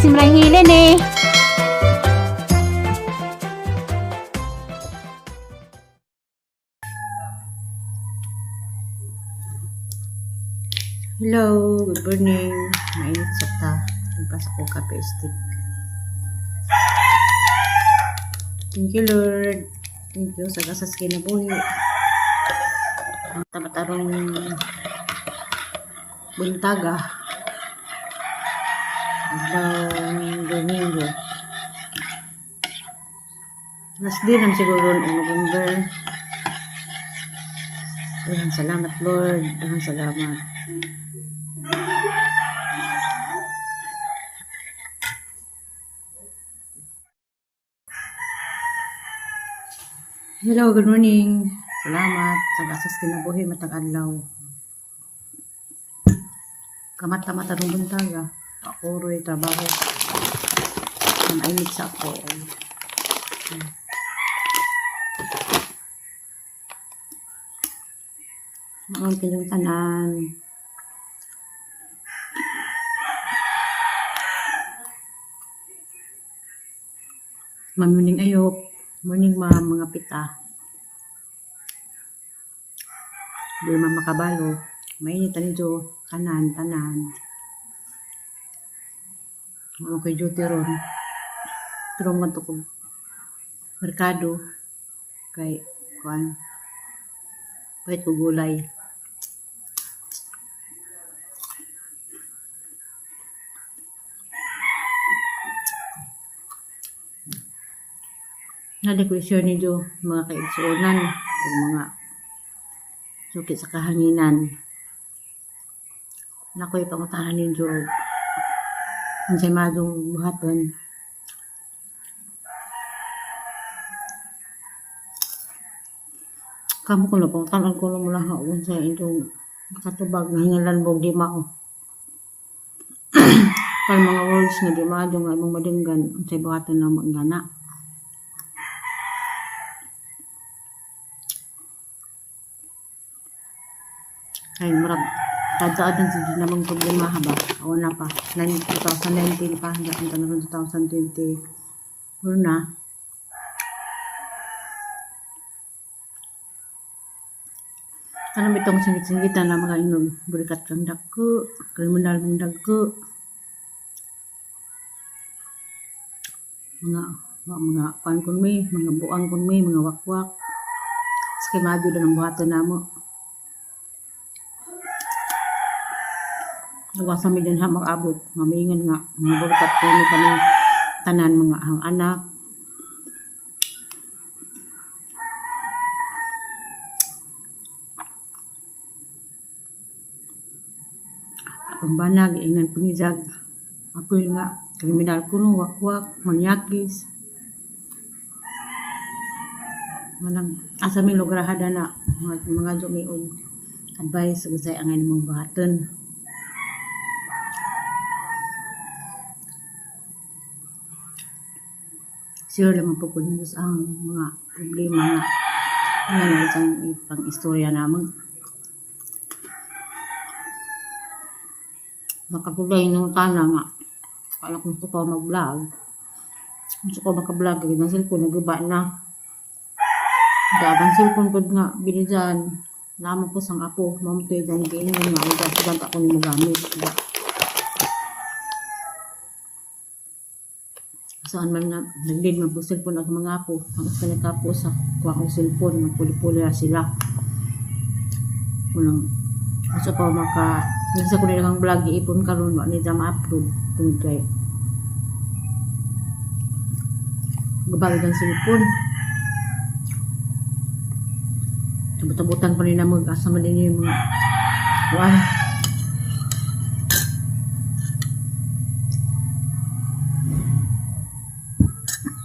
Simrang hilin eh. Hello, good morning. Mainit sa ta. Nagpas ako kape stick. Thank you, Lord. Thank you sa gasas kinabuhi. Ang tabatarong buntaga. Adlaw Domingo. Last day lang siguro ng November. Daghang salamat, Lord. Daghang salamat. Hello, good morning. Salamat sa gasas kinabuhi matag adlaw. Kamata-mata rong buntaga. Ako ro'y trabaho. Ang ainit sa ako. Maong kanyang tanan. Ma'am Muning Ayop. Morning, ma'am, mga pita. Di man makabalo. Mainit ani jo. Tanan, tanan. Ano kay duty ron. Pero man to kog merkado kay kuan pahit ko gulay. Nadi ko i-share ninyo mga kaigsuonan o mga suki sa kahanginan. Nakoy pangutahan ninyo og unsay maayong buhaton. Kamo ko na pangutanan ko na muna ha unsay inyong katubag nga hingalan mo di mao. Kan mga words nga di maayo nga imong madunggan unsay buhaton namo ngana. Ay murag tadaan din sa namang problema ha ba. Ako na pa 2019 pa hanggang ang tanong 2020 puro na. Ano bitong singit-singitan na mga inog burikat kang dagko, kriminal mong dagko. Mga mga, mga kuan kun mi, mga buang kun mi, mga wakwak. Sa kay madyo na ng buhaton namo. Nagwasa mi din ha mag-abot. Mamingan nga, mga burikat kun mi kami tanan mga ang anak. Atong banag, ingan pangijag. Apoy nga, kriminal kuno, wakwak, manyakis. Manang asa mi lugar hada na mga mga mi og advice ug say angay nimong buhaton. Sure lamang po ko ninyo sa ang mga problema nga nga na isang pang istorya namang. Makapulay nung tana nga. Kala kung gusto ko mag-vlog. Gusto ko maka-vlog, kaya ng cellphone, naguba na. Gabang cellphone po nga, binidyan. Naman po sang apo, mamutoy gan giingon nga, ang gasugan ako ni mo gamit. Diba? Saan man nga, nagdid man po cellphone ang mga apo. Ang usa nagkapo sa kuha kong cellphone, magpuli-puli na sila. Unang, gusto ko maka, nagsa ko nila kang vlog, iipon karon wa nila ma-upload. Tungod kay, gabagay ang cellphone. Tabot-tabotan pa nila mag-asa man din yung mga kuan.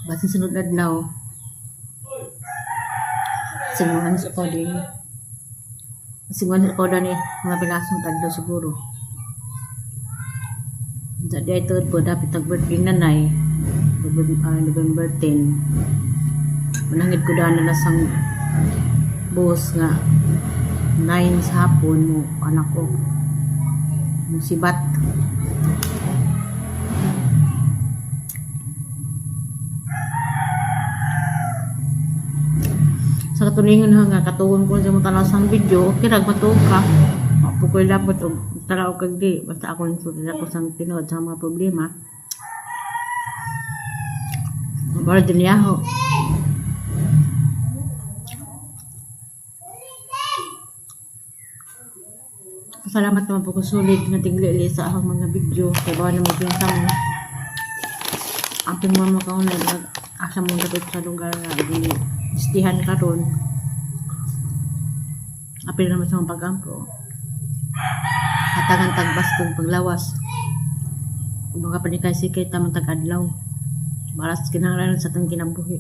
Basta sunod adlaw. Sinungan sa ko din. Sinungan sa ko din eh. Mga pilasong adlaw siguro. Sa day third po, dapat tag-birthday nanay. November 10. Manangit ko daan na sang boss nga 9 sa hapon mo anak ko. Musibat. Sa tulingon ha nga katuon ko sa mong tanaw sang video, okay ra matuo ka. Wa po ko'y labot og tanaw kag di. Basta ako ning sulti ako sang tinuod sa mga problema. Mabalo din niya ho. Salamat naman po ko sulit nga tiglili sa akong mga video. Kay bawa na mo sa mo. Ang mama ko na asa mo dapat sa lugar nga di istihan karon. Apil naman sa mga pag-ampo. Hatagan tagbas kong paglawas. Kung mga panikay sikay tamang tag-adlaw. Maras kinahanglan sa atong kinabuhi.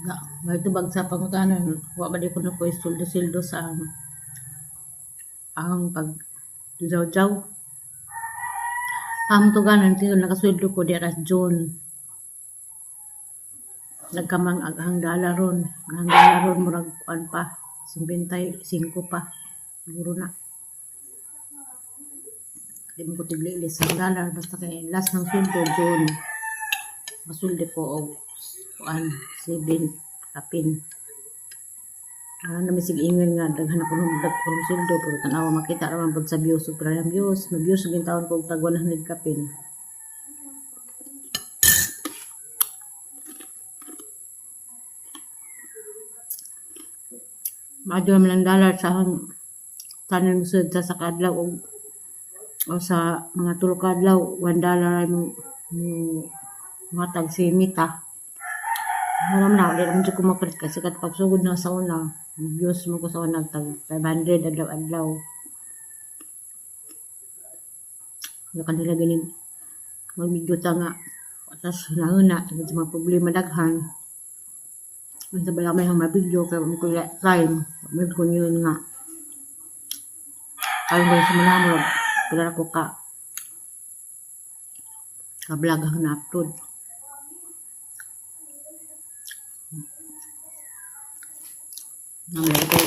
Ga, may tubag sa pangutanan, wa ba di ko na ko isuldo-sildo sa ang pag jaw-jaw. Ang tuganan tiyo nakasweldo ko di aras June. Nagkamang aghang dala ron. Ang dala ron murag kuan pa. 55 pa. Siguro na. Di mo ko tiglilis ang dollar basta kay last ng sweldo June. Masweldo ko og kuan 7 kapin. Ano na misig ingon nga daghan ako nung dag ko ng sweldo pero tanawa makita ra man pud sa views ug ang views, ma-views gyud taon ko og tag 100 kapin. Maadyo man ang dollar sa akong tanan mo sa kadlaw og o sa mga tulo ka adlaw, $1 ay mo mo matag si Mita. Wala man na, di naman jud ko makalit kasi kat pagsugod na sa una, views mo ko sa una tag 500 adlaw-adlaw. Wala kanila ganin mag-video ta nga atas na tungod sa mga problema daghan. Unsa ba may hang mabidyo kay mo ko time. Mad ko yun nga. Aron ko sa manamod, pila ko ka ka vlog ang na-upload. Namay ko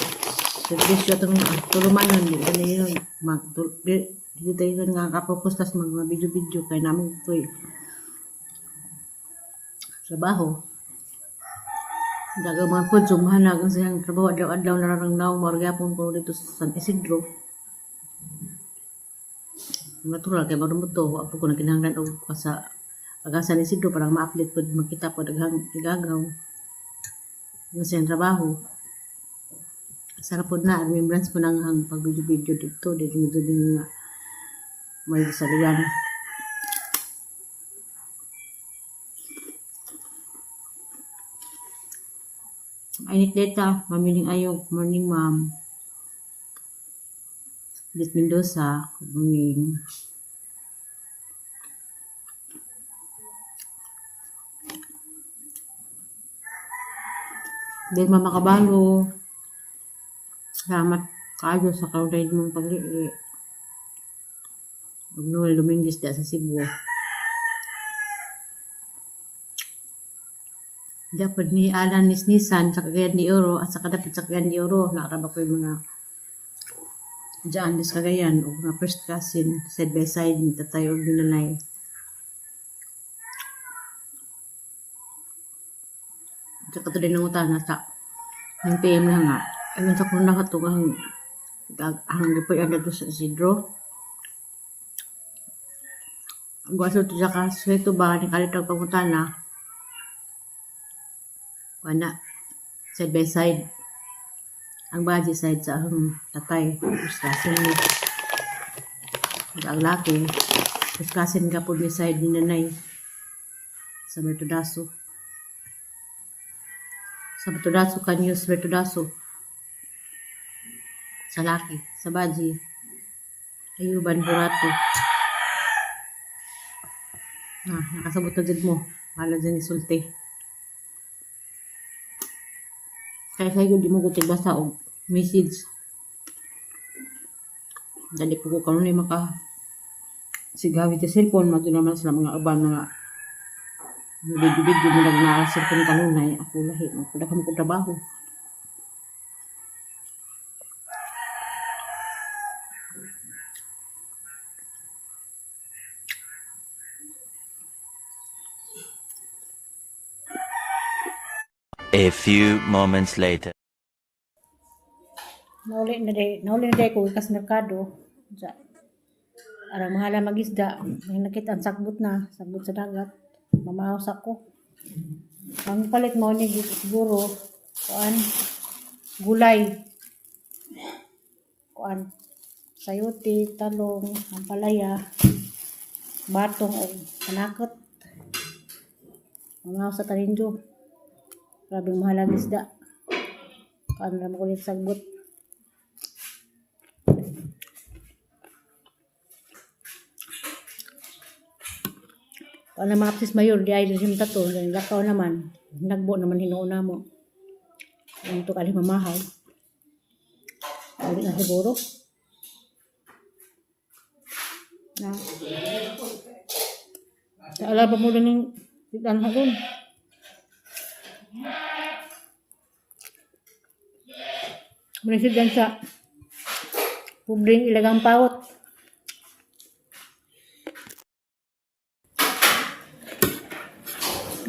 servisyo atong tulumanon di na yun mag di, di tayo nga kapokus tas mag video-video kay namo ko'y trabaho. Daga mga pod sumhanag ang siyang trabaho adlaw-adlaw na rang naong mao gyapon ko dito sa San Isidro. Natural kay marumot to, wa po ko nagkinahanglan og kuha sa taga San Isidro para ma-update pod makita po daghang igagaw. Ang siyang trabaho. Sarap pod na remembrance po nang ang pag video-video dito dito dito din nga may salian. Mainit data, mamiling ayog, morning ma'am. Dit Mendoza, good morning. Din Mama Kabalo. Salamat kaayo sa kauday mong paglii. Ug Noel Dominguez da sa Cebu. Dapat ni Alan Nisnisan sa Cagayan de Oro at sa kadapit sa Cagayan de Oro naaraba ko yung mga dyan sa Cagayan o mga first cousin side by side ni tatay og ni nanay. Sa kato din ng utang nasa ng PM na nga. Ayun sa kuna ka ang ang gipoy ang dito sa Isidro. Ang gwaso to sa kaso ito ba ni kalit ang pangutana. Wala. Side by side. Ang body side sa akong tatay. First cousin ni. Ang laki. First cousin ka po ni side ni nanay. Sa Bertodaso. Sa Bertodaso kanyos Bertodaso. Sa laki. Sa baji. Ayuban Burato. Ah, nakasabot na jud mo. Wala dyan isulti. Kaya sa'yo di mo ko basa og message. Dali po ko karon ni maka sigawi sa cellphone madto naman sila mga uban mga video-video mo lang na cellphone kanunay ako lahi mo kuda ko trabaho. A few moments later. Nauli na day ko ikas merkado. Sa arang mahala magisda, may nakita ang sagbot na, sagbot sa dagat. Mamahaw sa ko. Ang palit mo ni siguro kuan, gulay. Kuan, sayuti, talong, ampalaya, batong og panakot. Mamahaw sa tarinjo. Grabe mahal ang isda. Kuan ra mo kulit sagbot. Kuan na mga apsis mayor, di ay sim tato, lakaw naman. Nagbo naman hinuon na mo. Ang to kali mamahaw. Uli na siguro. Na. Sa ala pa mo din yung dan hakon. Muna siya sa pubring ilagang pawot.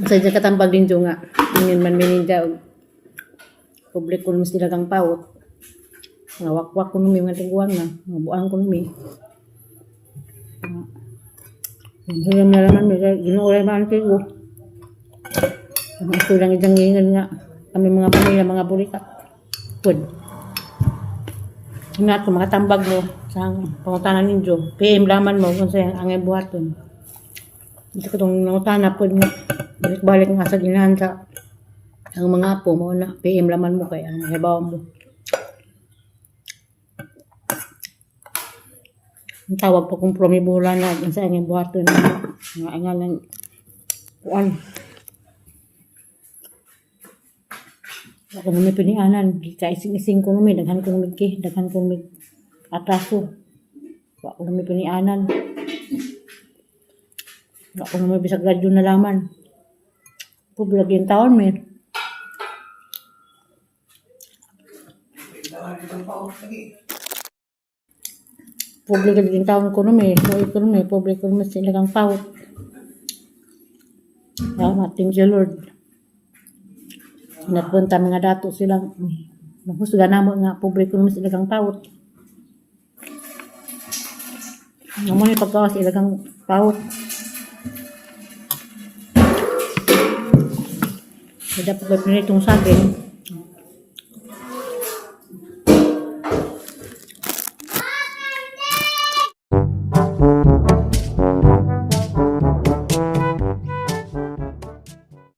Sa dyan katambag din dyan nga. Ingin man mininda og public ko mas ilagang pawot. Nga wakwak ko numi mga tiguan na. Nga buang ko numi. Hiram na naman mi. Ginoo rin man ko. Ang ito lang idang ingan nga. Kami mga pamilya, mga bulikat. Pud. Ingat ko makatambag mo sa pangutanan ninyo. PM laman mo kung sa ang buhaton. Ito ko itong nangutana pud nga. Balik-balik nga sa ginahan sa ang mga apo mo na PM laman mo kay ang hibaw mo. Ang tawag pa kung promibula na ang sa ang buhaton nga nga lang kuan. Ako na may pinianan, kaising-ising ko numi, daghan kong migki, daghan kong mig atraso. Wa ko na may pinianan. Wa ko na may bisag radyo na laman. Public yung taon, may. Public yung taon ko numi, ko numi, public ko numi, sila kang pawot. Salamat, thank you Lord. Nagpunta mga dato silang mahusga namo nga publiko naman sila kang pawot. Nga mo ni pagkawas sila kang pawot. Kaya dapat ba itong saging.